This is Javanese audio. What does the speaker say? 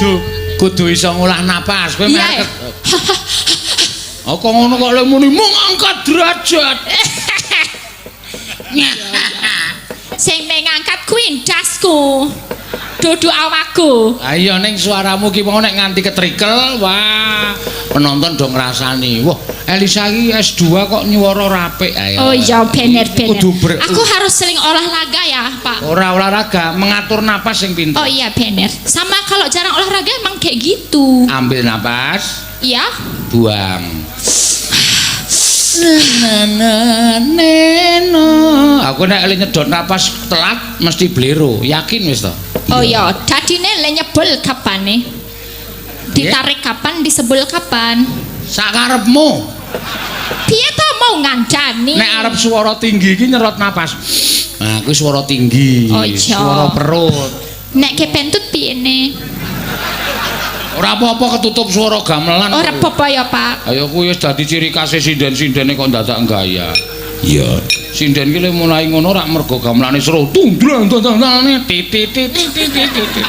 Kudu kudu iso ngolah napas. Kowe Iya. merek. Oh, kok ngono kok le muni mengangkat derajat. Sing mengangkat kuwi ndasku. Dudu awakku. Ayo ning suaramu ki mau nek nganti ketrikel, wah, penonton do ngrasani. Wah, Elisa iki S2 kok nyuwara rapik. Ayo. Oh iya, bener bener. Kudu Aku harus sering olahraga ya, Pak. Ora olahraga, mengatur napas sing pinter. Oh iya bener. Sama kalau jarang olahraga emang kayak gitu. Ambil napas, Iya. buang. Na na na na. Aku nek le nyedot napas telat mesti blero, yakin wis to. Oh iya, dadine le nyebul kapan nih? Ditarik kapan, disebul kapan? Sakarepmu. Piye to mau ngandani? Nek arep swara tinggi iki nyerot napas. Nah, kuwi swara tinggi, Oh, iya. swara perut. Nek kepentut piye ne? Ora apa-apa ketutup swara gamelan. Ora apa-apa ya, Pak. Ayo kuwi wis dadi ciri khas sinden-sindene kok dadak gaya. Iya. Sinden ki le mulai ngono rak mergo gamelane seru. Tung dlang dang dang dang tit tit tit tit tit tit.